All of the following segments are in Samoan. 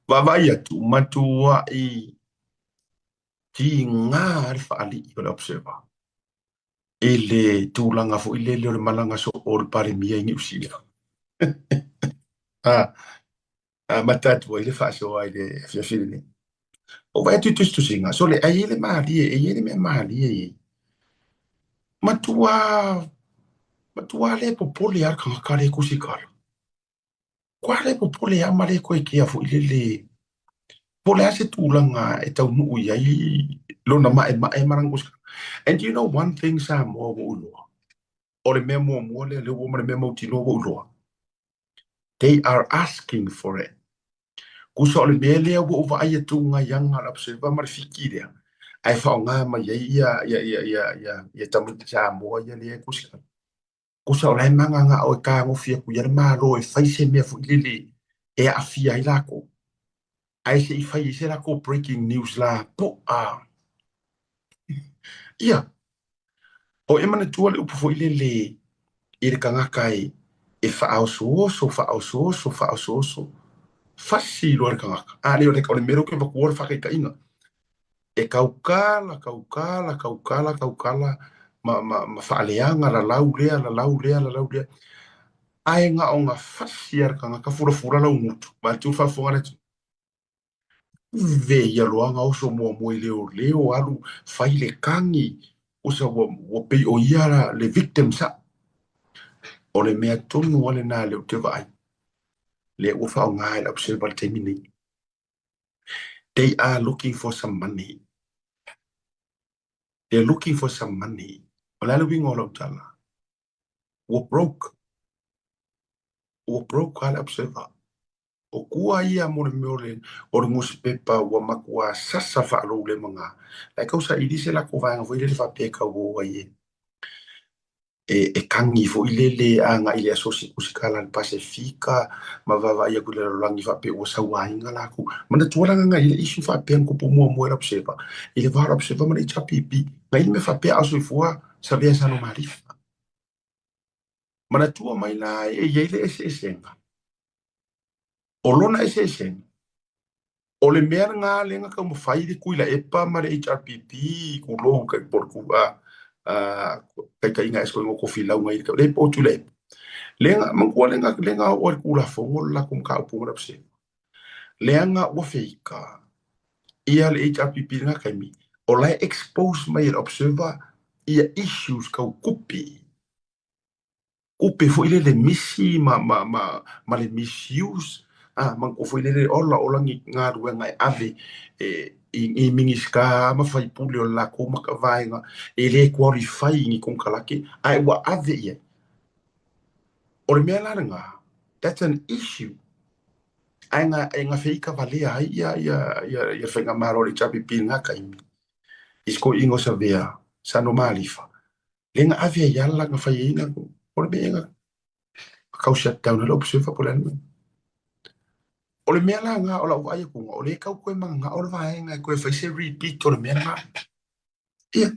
Vaavaai atu, matuai tiga le faalii o le Observer i le tulaga foi lele o le malaga soo o le Palemia i Niu Sila. Amata atu ai le faasoa i le afiafi lenei. Ua vaai atu i tusitusiga, sole, ai e i ai le malie, e i ai le mea malie i ai. Matua, matua le popole lava le tagata lea e tusitala. Kua le popole lava ma le toe kea foi lele po o le a se tulaga e taunuu i ai lona maemae ma lana tusitala. And do you know one thing Samoa ua ou iloa? O le mea muamua lea, lea ua oo ma le mea mautinoa ua ou iloa, they are asking for it. Tusa o le mea lea ua ou vaai atu nai aga le Observer ma le Fiki lea, ae faaaoga mai ai ia tamaiti Samoa ia lea e tusitala. Tusa o la e magagao e tagofi atu i ai le Malo e fai se mea foi lele e aafia ai latou, ae se i fai ai se latou breaking news la poa. Ia, o e manatua le upu foi lele i le tagata e faaosooso, faaosooso, faaosooso, fasi loa le tagata. A le o le, o le mea lea ou te avatua o le faataitaiga. E tautala, tautala, tautala, tautala ma, ma, ma faaleaga lalau lea, lalau lea, lalau lea. Ae na ona fasi lava le tagata fulafula lau gutu, vaeatu le faafofoga a le atunuu. Ave ia loa na oso muamua i leoleo alu fai le kagi, usa ua, ua pei o ia le victim sao. O le mea tonu lava lena lea ou te vaai, lea ua faaaoga e le Observer i le taimi nei. They are looking for some money. They're looking for some money. O le a le uiga o lau tala? Ua broke. Ua broke lava le Observer. O tua ia mo le mea o le nusipepa ua matua sasa faaloulemaga. La e tau saili se latou vaega foi lele faapea e tau o ai e kagi foi lele agai i le asosi tusitala a le Pasefika ma vaavaai atu i le lalolagi faapea ua sauaina latou. Manatua la na i ai le issue faapea na tupu muamua i le Observer, i le va o le Observer ma le HRPP. Na i ai le mea faapea a o soifua Savea Sanomalifa. Manatua mai la e i ai le eseesega. O lona eseesega, o le mea lena lea na taumafai le Tuilaepa ma le HRPP tulou po o le taitaiga ese foi Tofilau na i le po o Tuilaepa. Lea na, manatua lea na, lea na oo ai le Tulafono le latou mataupu ma le Observer. Leaga ua feika ia le HRPP i lena taimi, o la e expose mai e le Observer ia issues tau tupe. Tupe foi lele misi ma, ma, ma, ma le misuse, a, manatua foi lele ola ola ni galuega e ave e, i Minisita ma faipule o le latou vaega e le qualify i ni konekarate ae ua ave i ai. O le mea la lena, that's an issue. Ae na, e na feika valea ai ia, ia, ia, ia faigamalo a le HRPP i lena taimi. I se toeaina o Savea, Sano Malifa, lea na ave ai lava lana fai ai na, o le mea na tau shut down ai le Observer po o le a le mea. O le mea la lena o lau vaai atu, o lea e tau toe mananao le vaega e toe fai se repeat o le mea lena. Ia,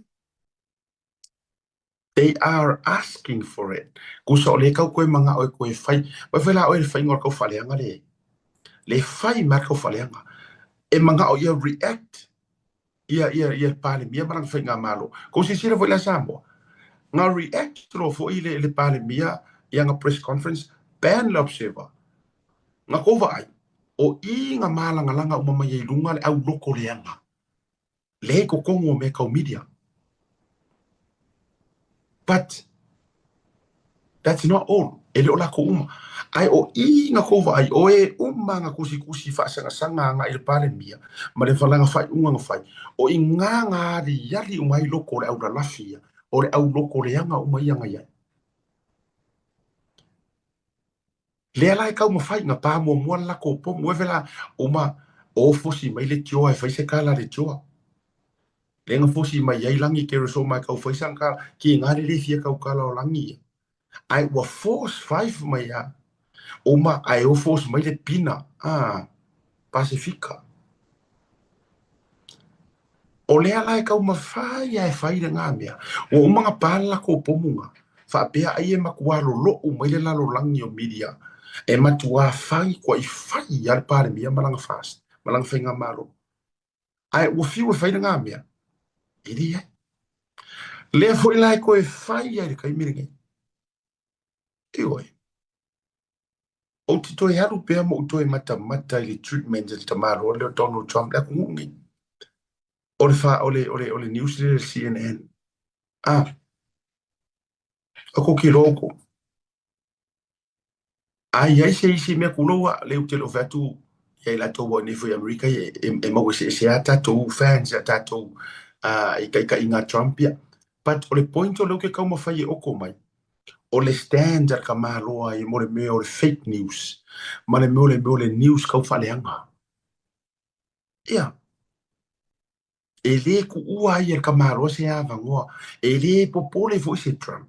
they are asking for it. Tusa o lea e tau toe manao e toe fai. Vai foi la oe i le faiga o le tau faaleaga lea. Le fai mai le tau faaleaga. E manao ia react ia ia ia le Palemia ma lana faigamalo. Kou silasila foi la Samoa, na react loa foi le Palemia i ana press conference, ban le Observer. Na kou vaai, o i na malagalaga uma mai ai i luga le au loko leaga lea i totonu o mea tau media. But that's not all. E le o latou uma. Ae o i na kou vaai, o e uma na tusitusi faasagasagaagai i le Palemia ma le lana faaiuga na fai, o i gā na aliali uma ai loko o le au lalafi ia, o le au loko leaga uma ia na i ai. Lea la e taumafai, na pa muamua le latou pomu, eve la uma o fosi mai le tioa e fai se tala a le tioa. Lea na fosi mai ai Lagi Keresoma e tau fai sana tala, ki gā le le fia tautala o Lagi ia. Ae ua force five mai lava, uma ae o force mai le pina, a, Pasefika. O lea la e taumafai lava e fai lena mea, ua uma ona pa le latou pomu na, faapea ai e matua lolo'u mai le lalolagi o media. E matuā fai kuaʻi fai lava le Palemia ma lana fast ma lana faigamalo. Ae ua fiu e fai lena mea, e leai. Lea foi la e toe fai ai i le taimi lenei. Ioe. Ou te toe alu pea ma ou toe matamata i le treatment a le tamaloa lea o Donald Trump le atunuu lenei. O le fa, o le, o le, o le news lea le CNN. Ah, o ko ki loko. A i ai se isi mea kulou a lea ou te le o fai atu ia i latou ua i inei foi i Amerika e maua eseese lava tatou fans a tatou i taitaiga a Trump ia. But o le point o lea ou te taumafai e oko mai, o le stand a le tamaloa ia mo le mea o le fake news ma le mea o le mea o le news tau faaleaga. Ia, e le tuua ai e le tamaloa se avanoa, e le popole foi se Trump.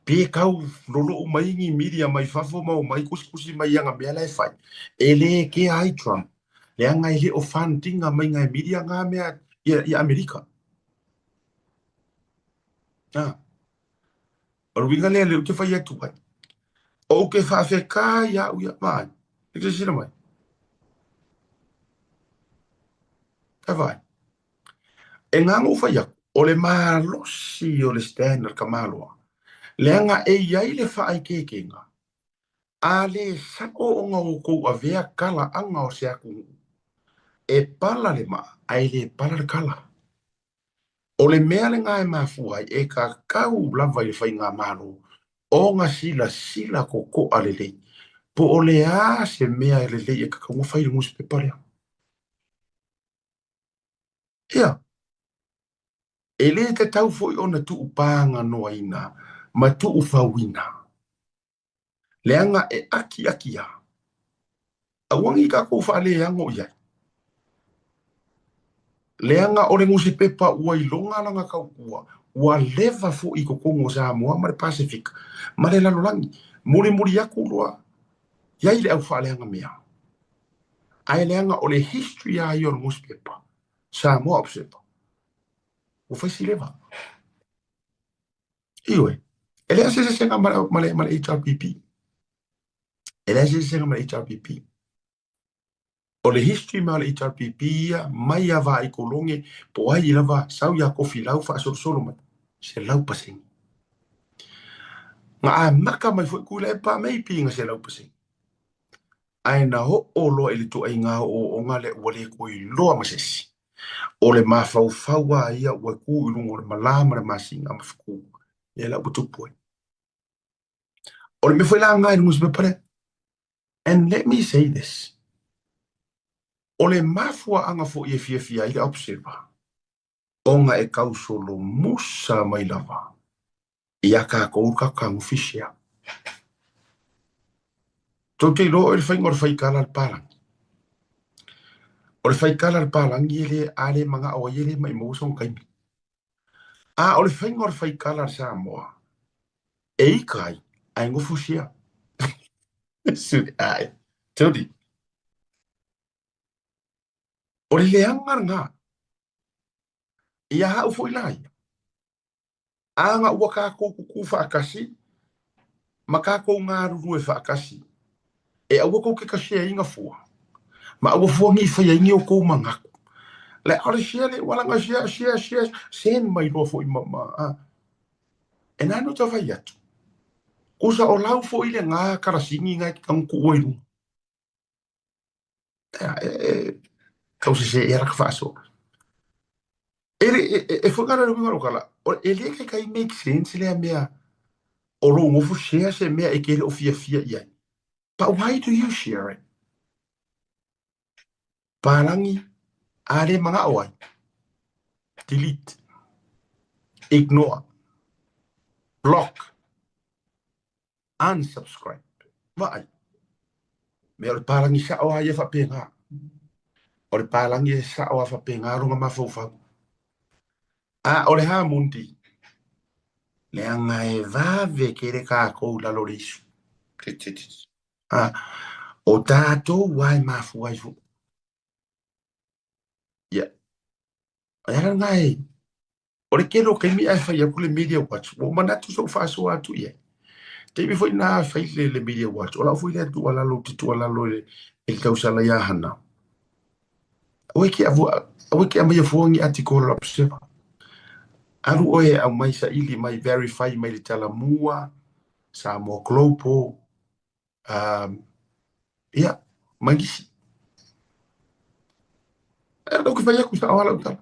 Pe tau lolo'u mai ni media mai fafo ma omai tusitusi mai ana mea la e fai, e le kea ai Trump, leaga e le o fund ina mai e media na mea ia Amerika. Ah. O le uiga lea lea ou te fai atu ai. Ou te faafetai ia au ia vaai. E te silasila mai. E vaai. E ngā ou fai atu, o le malosi o le stand a le tamaloa, leaga e i ai le faaikeikeiga, a le sa'o ona outou avea talaaga o se atunuu, e pala le maa ae le pala le tala. O le mea lena e mafua ai e tatau lava i le faigamalo ona silasila totoa lelei po o le a se mea e lelei e tatau ona fai i le nusipepa lea. Ia, e le tatau foi ona tuupaganoaina ma tuufauina leaga e akiaki lava. Aua ne i tatou faaleago i ai. Leaga o le nusipepa ua iloga lana tautua, ua leva foi i totonu o Samoa ma le Pasefika ma le lalolagi. Mulimuli atu loa i ai le au faaleaga mea. Ae leaga o le history lava ia o le nusipepa, Samoa Observer, ua fai si leva. Ioe, e leai se eseesega ma le HRPP. E leai se eseesega ma le HRPP. O le history ma le HRPP ia mai lava i Kologe po o ai lava sau ia Kofilau faasolosolo mai, 100%. Na amata mai foi Tuilaepa maybe na 100%. Ae na oo loa i le ituaiga ooooga lea ua le toe iloa ma se isi. O le mafaufau lava ia ua tu i luga o le malā ma le masina ma fetu, lea la ua tupu ai. O le mea foi la lena i le nusipepa lea. And let me say this, o le mafuaaga foi e fiafia ai le Observer, ona e tausolomusa mai lava ia tatou le tatou fetagofi share. Tou te iloa oe le faiga o le faikala a le palagi. O le faikala a le palagi e le, a le manao ai e le maimau sona taimi. A o le faiga o le faikala a le Samoa, e ika ai, ae nofo share. Suli ai. Tuli. O le leaga lena. Ia au foi la ia. A na ua tatou tutū faatasi ma tatou galulue faatasi, e aua tou te share ina fua, ma aua fua ne i faia ai ni outou manatu. Le ʻaʻole share le ua laga share, share, share, send mai loa foi ma, ma a. E nā no ta fai atu. Kusa o lau foi lena kalasini na e te tago tuu ai i luga. E tau sese ea laka faasoa. E le, e foi ngā le uiga o kala, e le taitai make sense lea mea o lou nofo share se mea e te le o fiafia i ai. But why do you share it? Palagi, a le manao ai. Delete. Ignore. Block. Unsubscribe. Vaai. Mea o le palagi sa'o lava ia faapena. O le palagi e sa'o lava faapena lona mafaufau. A o le hamundi, leaga e vave tele tatou i lalo o le isu. A, o tatou lava e mafua ai foi. Ia, e ala lena e, o le tele o taimi ae fai atu le media watch, ua ou manatu se i ou faasoa atu i ai. Taimi foi na fai le Media Watch, o lau foi lea tuualalo, ou te tuualalo i le tausala ia Hana. Aua e ke aua e ke aumaia fua ni atikola o le Observer. Alu oe e aumai saili mai, verify mai le Talamua, Samoa Global, ia, ma nisi. E lau ke fai atu sao lava lau tala.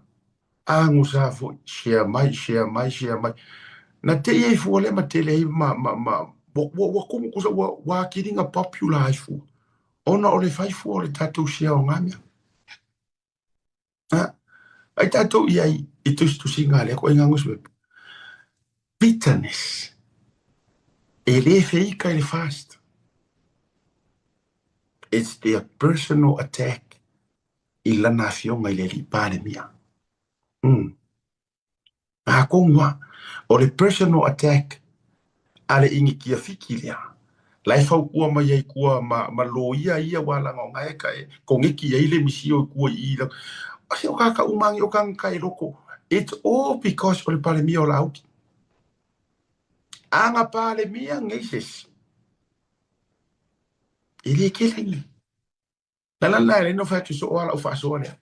Agosa foi, share mai, share mai, share mai. Na te i ai fua lea ma tele ai ma, ma, ma, ua, ua tumu tusa ua, ua atili na popular ai fua. Ona o le fai fua o le tatou share o ngā mea. Ha? Ai tatou i ai i tusitusiga a lea koe ngā newspaper. Bitterness. E le feika i le fast. It's their personal attack i lana afioga i le alii Palemia. Atonu a, o le personal attack a le initia Fiti lea, la e fautua mai ai tua ma, ma loia ia ua laga o na e ka e koneki ai le misio i tua i i la, se o kāka uma angi o kāngata e loko. It's all because o le Palemia o Lauti. A nga Palemia nei se isi. E le kele ni. Le ala lena e ala ai ona fai atu soo lava lau faasoa lea.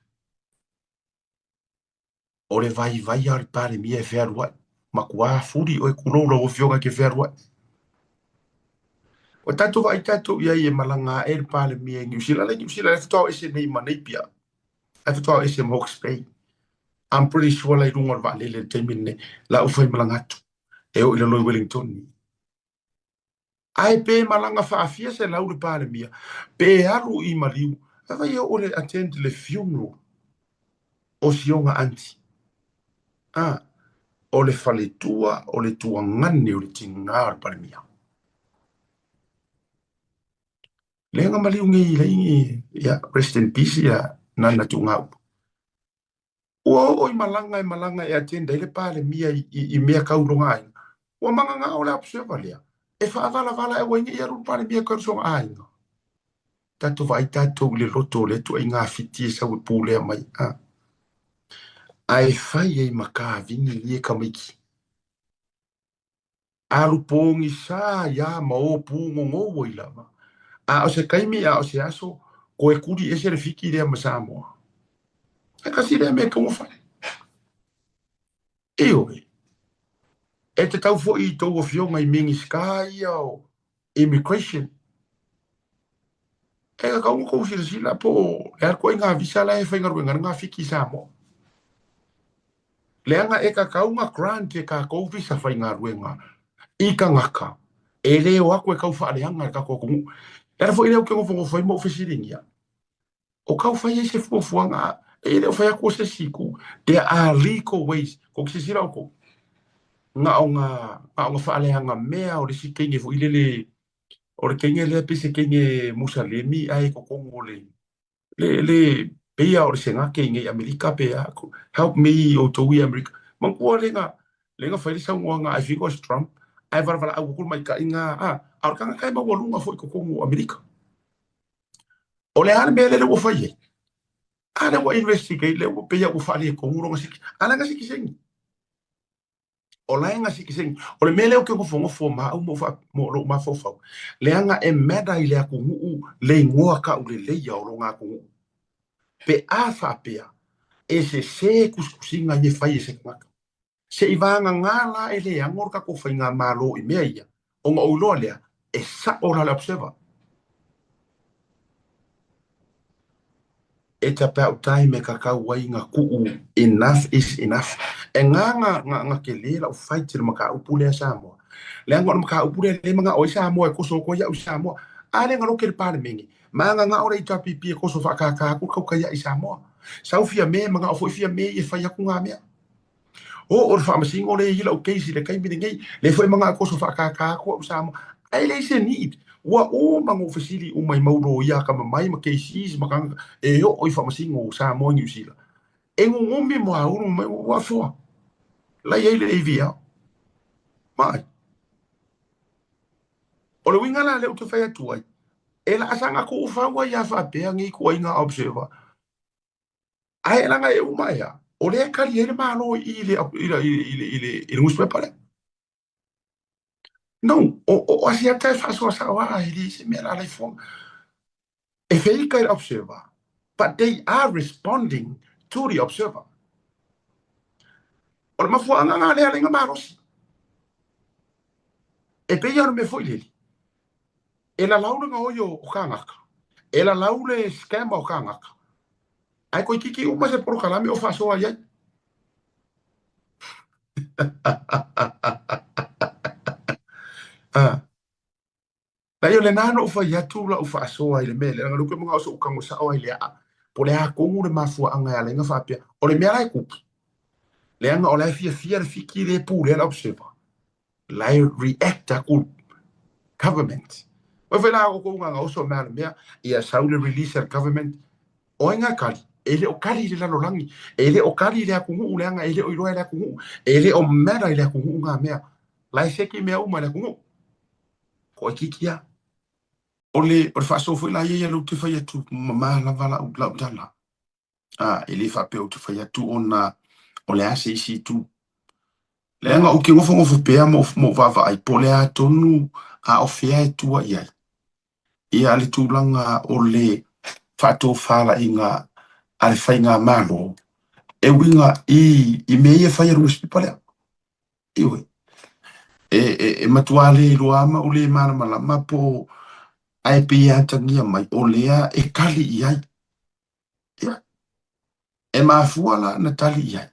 O le vaivai a o le Palemia e fealuai. Matua fuli oe kulou lau afioga e ke fealuai. Ua tatou vaai tatou i ai e malaga ae le Palemia i Niu Sila. Le Niu Sila le faatoa o ese nei ma Napier. Le faatoa o ese ma Hawke's Bay. I'm pretty sure la i luga o le vaalele i le taimi lenei. La ua fai malaga atu. E oo i lalo i Wellington. Ae pe malaga faafia 100 le Palemia, pe alu i maliu, e fai e oo le attend le funeral o sioga aunty. A, o le faletua, o le tuagane o le tiga o le Palemia. Lea na maliu nei i lai, ia, rest in peace ia Nana Tuugaaupu. Ua oo i malaga e malaga e attend ai le Palemia i mea kau lona aiga. Ua magagao le observer lea e faavalavala e aua ai ne i alu le Palemia e kau sona aiga. Tatou vaai tatou i le loto o lea ituaiga fiti e sau e pulea mai a. Ae fai ai ma kavini ia tamaiti. Alu pogisa ai a ma o pūgogou ai lava. A o se taimi a o se aso, koe kuli ese le Fiti lea ma Samoa. E kasi lea mea e taumafai. Ioe. E tatau foi i tou afioga i Minisita ia o Immigration, e tatau ona tou silasila po o le a le ituaiga visa la e faigaluega ai le Fiti i Samoa. Leaga e tatau ona grant e tatou visa faigaluega i tagata e le o atu e tau faaleaga le tatou atunuu. O le ala foi lea ou te nofonofo ai ma ou fesiligia, o tau fai ai se fuafuaga e le o fai atu o se isi itu. There are legal ways. Kou te silasila outou, na o na, na o na faaleaga mea o le isi teine foi lele, o le teine lea pei se teine Musalemi ae i totonu o le le le pei lava o le Senate i nei Amerika pe a, help me outou i Amerika. Manatua le na le na fai le saunoaga I think it was Trump ae valavalaau atu le maita'i na a, a o le tagata e maualuga foi i totonu o Amerika. O le a le mea lea ua fai ai? A lea ua investigate lea ua pei lava ua faaletonu lona siki. A la e sikiseini. O la e sikiseini. O le mea lea ou te nofonofo ma au ma lou mafaufau, leaga e matter i le atunuu le igoa tauleleia o lona atunuu. Pe a faapea, e sese tusitusiga ia e fai e se tagata. Se i vagana la e le ano le tatou faigamalo i mea ia, ona ou iloa lea, e sao la le Observer. It's about time e kakau ai na tuu enough is enough. E nga nga nga nga tele lau fight i le mataupu lea Samoa. Leaga o le mataupu lea le manao ai Samoa e koso atu ai au i Samoa. A lea na loke le Palemene, magagao le HRPP e koso faakākā atu le tautai i Samoa. Sau Fiame, manao foi Fiame e fai atu ngā mea. O o le faamasino lea i lau case i le taimi lenei, lea foi manao e koso faakākā atu au i Samoa. Ae leai se need. Ua uma ona ou fesili uma i mau loia akamamai ma cases ma tagata e oo i faamasino o Samoa i Niu Sila. E nunumi mo aulu mai ua afoa. La i ai le AVL. Mai. O le uiga la lea ou te fai atu ai, e laasaga tuufau ai a faapea nei ituaiga observer. Ae leaga e uma ea, o lea e kali ai le Malo i i le, i le, i le, i le, i le newspaper lea. No, o Asiata e faasoa sao lava, e leai se mea la laifoga. E feika i le observer, but they are responding to the observer. O le mafuaaga lena lea alaiga malosi. E pei lava o le mea foi lele, e lalau le gaoi o kānaka, e lalau le scammer o kānaka, ae toeitiiti uma se polokalame o faasoa i ai. Ah. Leai, o lena na ou fai atu lau faasoa i le mea lea, leaga o lea ou te manao se i ou tago sao ai i le aa, po o le a tonu le mafuaaga e ala ai ona faapea. O le mea la e tupu, leaga o la e fiafia le Fiti lea e pulea le Observer, la e react atu government. Oi foi la outou na oso mea le mea, ia sau le release a le government, o ai nga tali? E le o tali i le lalolagi, e le o tali i le atunuu leaga e le o iloa e le atunuu, e le o matter i le atunuu nga mea. La e seki mea uma i le atunuu. Toaitiiti a. O le, o le faasoa foi la ia ia lea ou te fai atu, mama lava lau, lau tala. A, e le faapea ou te fai atu ona o le a se isi itu. Leaga ou te nofonofo pea ma ou vaavaai po o le a tonu a o fea e tua i ai. Ia le tulaga o le faatofalaiga a le faigamalo e uiga i mea ia e fai e le nusipepa lea. Ioe. E matua le iloa ma ou le malamalama po o ae pei e atagia mai o lea e tali i ai. Ia, e mafua la na tali i ai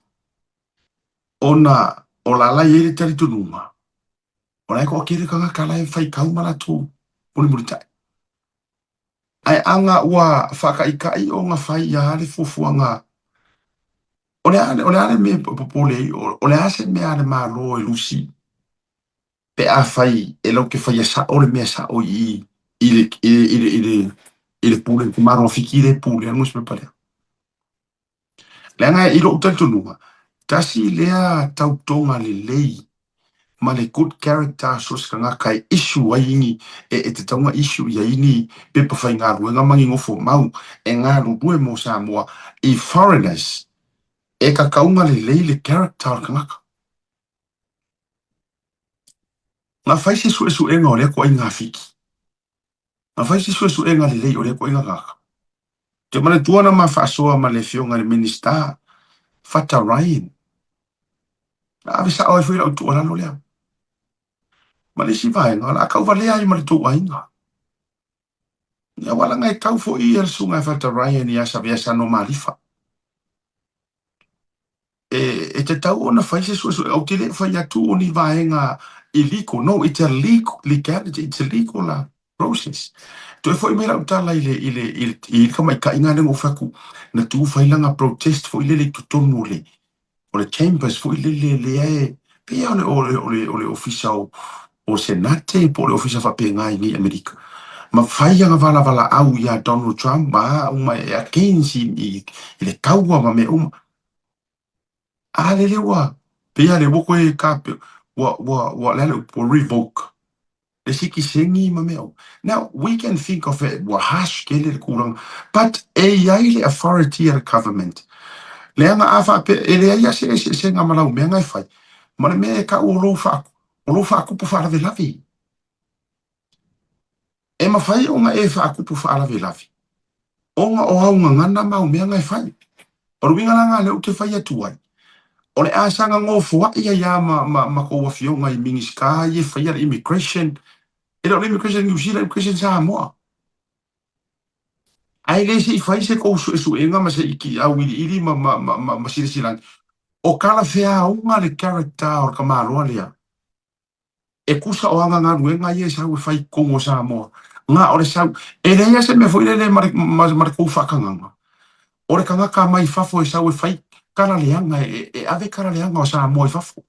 ona o la la e i ai le talitonuga o la e toatele tagata la e faitau ma latou mulimulitai. Ae aga ua faataitai ona fai ia le fuafuaga o le a, o le a le mea e popole ai, o le a se mea a le Malo e lusi pe afai e latou te faia sao le mea sao i i le i le i le i le pule i le Malo o Fiti lea e pulea le nusipepa lea. Leaga i lou talitonuga, tasi lea tautoga lelei ma le good character so o se tagata e issue ai ni, e tatau ona issue i ai ni pepa faigaluega ma ni nofo mau e galulue mo Samoa i foreigners, e tatau ona lelei le character o le tagata. Na fai se suesuega o lea ituaiga Fiti. Na fai se suesuega lelei o lea ituaiga tagata. Ou te manatua na ma faasoa ma le afioga i le Minisita Fata Ryan. Na ave sao ai foi lau tuualalo lea. Ma le isi vaega, o le a tauvalea ai ma le tou aiga. Ia aua leaga e tau foi ia le susuga ia Fata Ryan ia Savea Sano Malifa. E tatau ona fai se suesuega. Ou te le fai atu o ni vaega illegal. No, it's a legal, legality, it's a legal process. Toe foi mai lau tala i le, i le, i le, i le tamaitaiga lea na ou fai atu, na tu fai lana protest foi lele i totonu o le, o le chambers foi lele lea e, pei lava o le, o le, o le ofisa o, o Senate po o le ofisa faapena i nei Amerika. Ma fai ana valavalaau ia Donald Trump ma a uma e against i, i le taua ma mea uma. A lele ua, pei lava lea ua toe kape, ua, ua, ua, le a le upu, ua revoke le sitiseni ma mea uma. Now, we can think of it, ua harsh tele le tulaga, but e i ai le authority a le government. Leaga a faapea, e leai lava se eseesega ma lau mea na e fai, ma le mea e tau o lou faa, o lou faatupu faalavelave. E mafai ona e faatupu faalavelave ona o au gagana ma au mea na e fai. O le uiga la lena lea ou te fai atu ai, o le a saga nofoai ai lava ma, ma, ma tou afioga i Minisita ia e faia le immigration, e le o le immigration New Zealand, immigration Samoa. Ae le se i fai se tou suesuega ma se i auiliili ma, ma, ma, ma, ma silasila ane, o talafeauga le character o le tamaloa lea. E tusa o ana galuega ia e sau e fai i totonu o Samoa, na o le sau, e leai lava se mea foi lele ma le, ma, ma le tou faatagaga. O le tagata mai fafo e sau e fai tala leaga, e, e ave tala leaga o Samoa i fafo.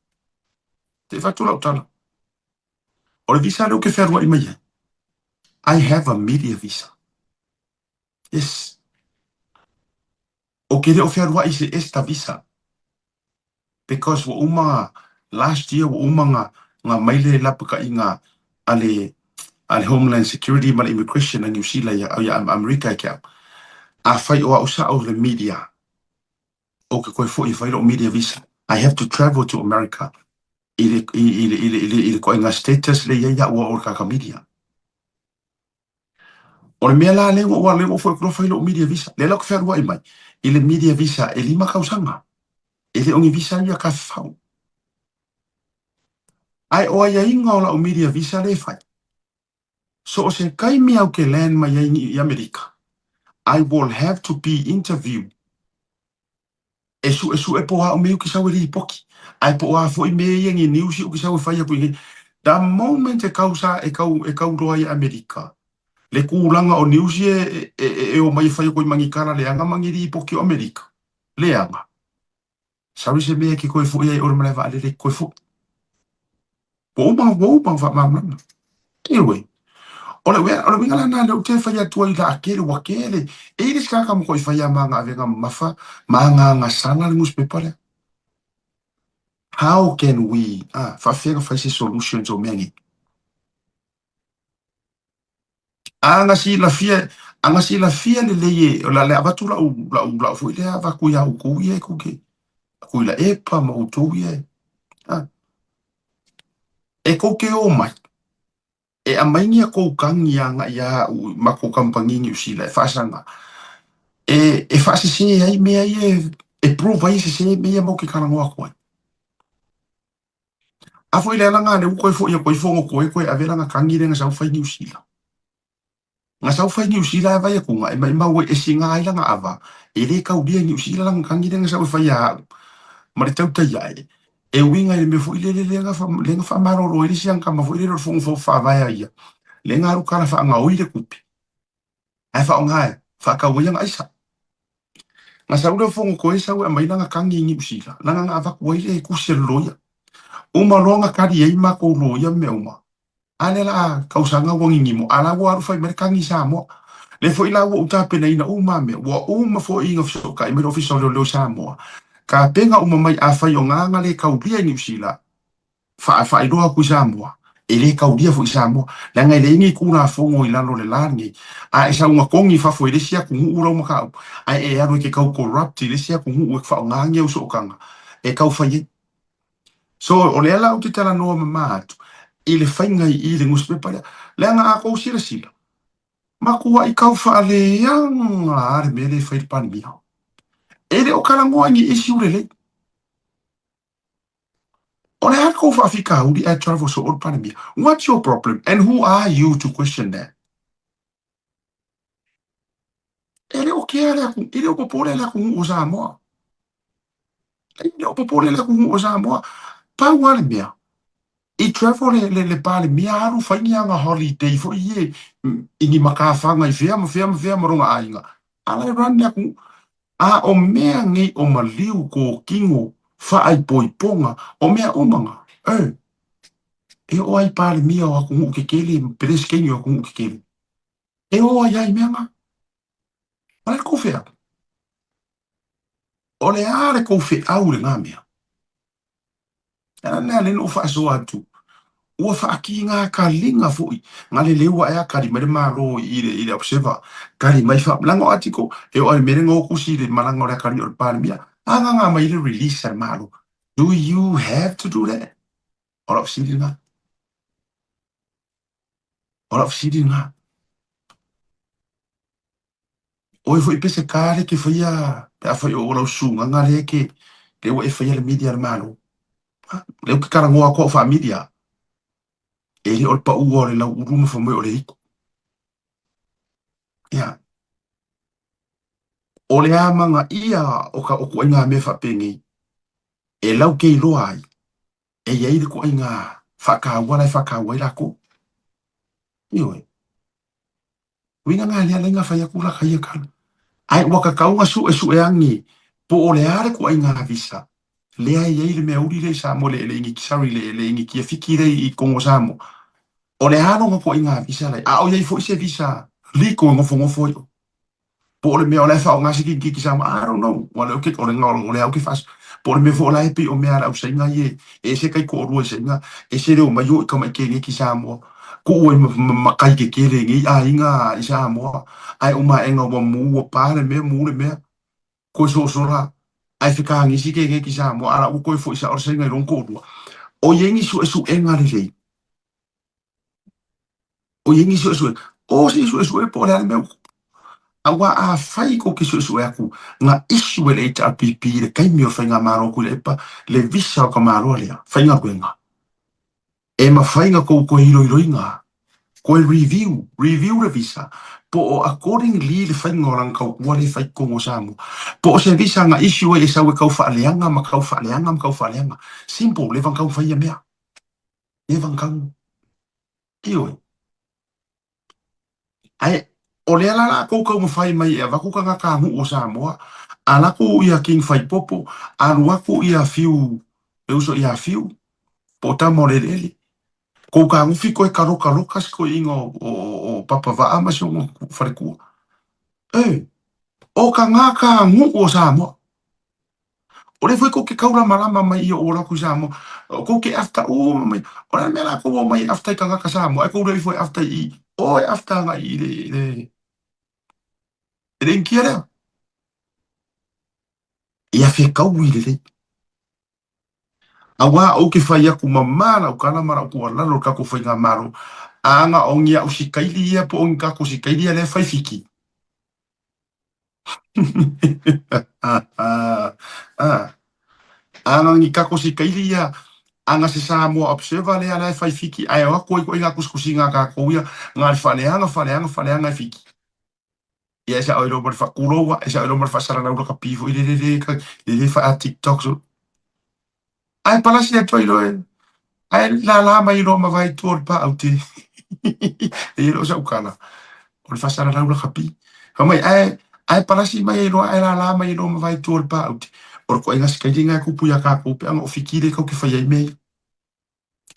Se i fai atu lau tala. O le visa lea ou te fealuai mai ai, I have a media visa. Yes. Ou te le o fealuai i se ESTA visa. Because ua uma last year ua uma nga nga mai le lapakaiga a le a le Homeland Security ma le Immigration a New Zealand ia ia Amerika ia te au. Afai o au sao le media, ou te toe foi e fai lou media visa. I have to travel to America. I le, i, i le, i le, i le, i le ituaiga status lea e i ai au a o le tagata media. O le mea la lea ua lea ua foi atu loa fai lou media visa. Lea la ou te fealuai mai i le media visa e 5 tausaga. E le o ni visa ia tafafao. Ae o aiaiga o lau media visa lea e fai, so o se taimi au ke land mai ai i Amerika, I will have to be interviewed e suesue po o a mea ou te sau e lipoti, ae po o a foi mea ia ni news ou te sau e fai atu i inei. The moment e kau sa e kau e kau loa i Amerika, le tulaga o news ia e, e, e, e omai e fai atu ai ma ni tala leaga ma ni lipoti o Amerika, leaga. Sau i se mea e ke koe foi ai o le malae vaalele e koe foi. Ua uma, ua uma ona faamalamalama. Anyway, o le uiga, o le uiga la lena lea ou te fai atu ai la tele, ua tele. E i ai le isi tagata matuai fai lava ma ana avega mamafa ma ana agasala le nusipepa lea. How can we, ah, faapefea ona fai se solutions o mea nei? A na silafia, a na silafia lelei e, o le a avatu lau, lau, lau foi lea avatu iā outou ia e tou te, Tuilaepa ma outou ia e, a, e tou te omai, e aumai ni a tou tagi agai ia au i matou kamupani i Niu Sila e faasaga, e, e faasese ai mea ia e, e prove ai e sese mea ia matou te talanoa atu ai. A foi le alaga lea ua toe foi atu ai Fonotoe toe ave lana tagi lea na sau fai Niu Sila. Na sau fai Niu Sila e vaai atu e maimau ai e siga ai lana ava e le taulia i Niu Sila lana tagi lea na sau e fai ia au ma le tautai ae e uiga i le mea foi lele lea na lea na faamalolo ai le isi ana tama foi lele o le fono faavae a ia lea na alu tala faagaoi le tupe ae faaaoga e faatau ai ana aisa. Na sau lea o Fonotoe sau e aumai lana tagi i Niu Sila, leaga na avatu ai le tusi a le loia. Uma loa na tali ai matou loia ma mea uma, a lea la a tausaga ua gigimo, a la ua alu fai mai le tagi i Samoa. Lea foi la ua ou tapenaina uma mea, ua uma foi ona fesootai mai le Ofisa o Leoleo i Samoa, tapena uma mai afai o na na le taulia i Niu Sila, faailoa atu i Samoa, e le taulia foi i Samoa, leaga e leai ni Tulafono i lalo o le la lenei. A e sau na togi i fafo i le isi atunuu lau mataupu, ae e alu e te tau corrupt i le isi atunuu e faaaoga ni au sootaga e tau fai ai. So, o lea la ou te talanoa mama atu i le faiga i i le nusipepa lea, leaga a tou silasila, matuai tau faaleaga lava le mea lea e fai le Palemia. E le o talanoa i ni issue lelei. O le a le kou faafitauli ae travel soo le Palemia? What's your problem and who are you to question that? E le o kea le atu, e le o popole le atunuu o Samoa. E le o popole le atunuu o Samoa. Pau lava le mea, i travel le, le, le Palemia alu fai ni ana holiday foi ie i ni matafaga i fea ma fea ma fea ma lona aiga. A la e run le atunuu. A o mea nei o maliu, kōkino, faaipoipoga, o mea uma na, e, e oo ai Palemia o atunuu kekele ma Peresetene o atunuu kekele, e oo ai lava i mea na. O le a le kou feau? O le a le kou feau i lena mea? A lea lea na ou faasoa atu, ua faakīgā kaliga foi, na leleu ae a kali mai le Malo i le, i le Observer, kali mai fa, leaga o article, e oo lava i le mea lea na o tusi i le malaga o le atalii o le Palemia, agaga mai le release a le Malo. Do you have to do that? O lau fesili lena. O lau fesili lena. Oe foi Peseta lea e te faia pe afai o lau susugaga lea e te lea ua e faia le media a le Malo. Lea ou te talanoa atu au faa-media, e le o le paua o le lauulu ma fai mai o le hiku. Ia. O le amanaia o ka o ituaiga mea faapenei, e laukeiloa ai, e i ai le ituaiga faataua la e faataua ai latou. Ioe. Uiga na lea laina fai atu la kai tala. Ae ua tatau ona suesue ane po o le a le ituaiga visa lea e i ai le mea uli lea i Samoa le le sorry le le initia Fiti lea i totonu o Samoa. O le a lona ituaiga visa la a o i ai foi se visa legal e nofonofo ai oe. Po o le mea o la e faaaoga se kinikiti Samoa, I don't know. Ua lea ou te, o le, o lea ou te faas, po o le mea foi o la e pei o mea a le au Saina ia e ese taitoalua i Saina, ese le omai o i tamai keneki Samoa, kuu ai ma, ma, ma kai kekele i nei aiga i Samoa, ae uma aega ua mu, ua pa le mea, mu le mea, koe sosola, ae fekagisi keneki Samoa, a la ua koe foi sao le Saina i lona toalua. O i ai ni suesuega lelei? O i ai ni suesuega? O se suesue po o le a le mea ua tupu. Aua afai kou te suesue atu na issue e le HRPP i le taimi o le faigamalo Tuilaepa le visa o tamaloa lea faigaluega, e mafai na tou toe iloiloina, toe review, review le visa, po o accordingly le faiga o lana tautua lea e fai i totonu o Samoa. Po o se visa na issue ai e sau e tau faaleaga ma tau faaleaga ma tau faaleaga. Simple, leva na tau fai ia mea. Leva na tau. Ioe. Ae o lea la latou taumafai mai e avatu tagata nuu o Samoa, alu atu ia King Faipopo, alu atu ia Fiu, le uso ia Fiu, po o tama o le eleele. Kou kagufi koe kaloka loka si toeaina o Papa Vaa ma si ona faletua. E, o tagata nuu o Samoa. O lea foi kou te kaulamalama mai ia o latou i Samoa, kou te afta uma mai, o le a le mea latou o mai e afta i tagata Samoa, ae kou le ifo e afta i o e afta agai i le, i le, i le Initia lea. Ia fetaui lelei. Aua ou te fai atu mamā lau tala ma lau tuualalo i le tatou faigamalo, a na o ni au sikaili ia po o ni tatou sikaili ia lea e fai Fiti. A na o ni tatou sikaili ia, a na se Samoa Observer lea la e fai Fiti ae o atu ai koe i ngā tusitusiga a tatou ia, na o le faaleaga, faaleaga, faaleaga e Fiti. Ia e sao i lou ma le faakuloua, e sao i lou ma le faasalalau lakapi foi lele le le faa TikTok so. Ae palasi atu ai loe, ae lala mai loa ma vae i tua o le paau te. E le o sau tala, o le faasalalau lakapi. Fai mai, ae, ae palasi mai ai loa, ae lala mai loa ma vae i tua o le paau te. O le toaiga sikaili lena e tupu ia tatou pe ana o Fiti lea tatou te fai ai mea ia.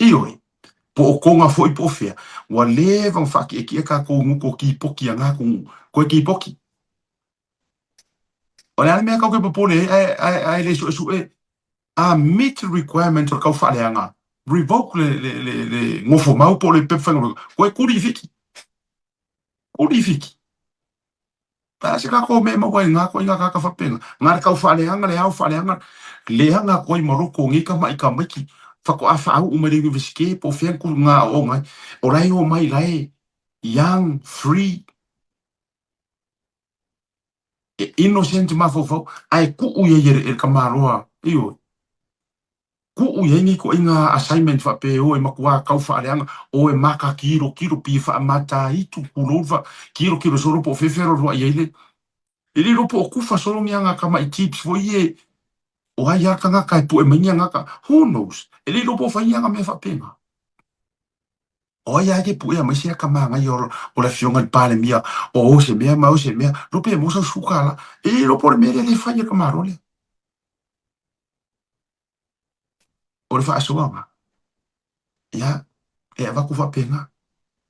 Ioe, po o Toga foi po o fea, ua leva ona faatietie tatou i nuku o kipoki a na atunuu, koe kipoki. O le a le mea tatou te popole ai ae, ae, ae le suesue a meet le requirement o le tau faaleaga, revoke le, le, le, le nofomau po o le pepa faigaluega, koe kuli i Fiti. Kuli i Fiti. A se tatou mea e maua ai i na ituaiga tagata faapena, na le tau faaleaga le ao faaleaga, leaga atu ai ma loko o nei tama'i tamaiti faatoa faauu mai le Universite po o fea na aooga ai, o la e omai la e young, free, e innocent mafaufau ae tuu i ai e le tamaloa, ioe. Tuu i ai ni ituaiga assignment faapea e o e matua tau faaleaga, o e maka kilokilo pi faamataitu pulou fa kilokilo solo po o fea fealualuai ai le E le iloa po o kufa solo ni aga tama'i tips foi ie o ai a tagata e pue mai ni aga who knows e le iloa po o fai ni aga mea faapena. O ai a ke puea mai se aka māngai o, o le afioga i le Palemia o o se mea ma o se mea lo pe mo sau suka la e le iloa po o le mea lea le fai e ka Malo lea. O le faasoaga, ia, e avatu faapena.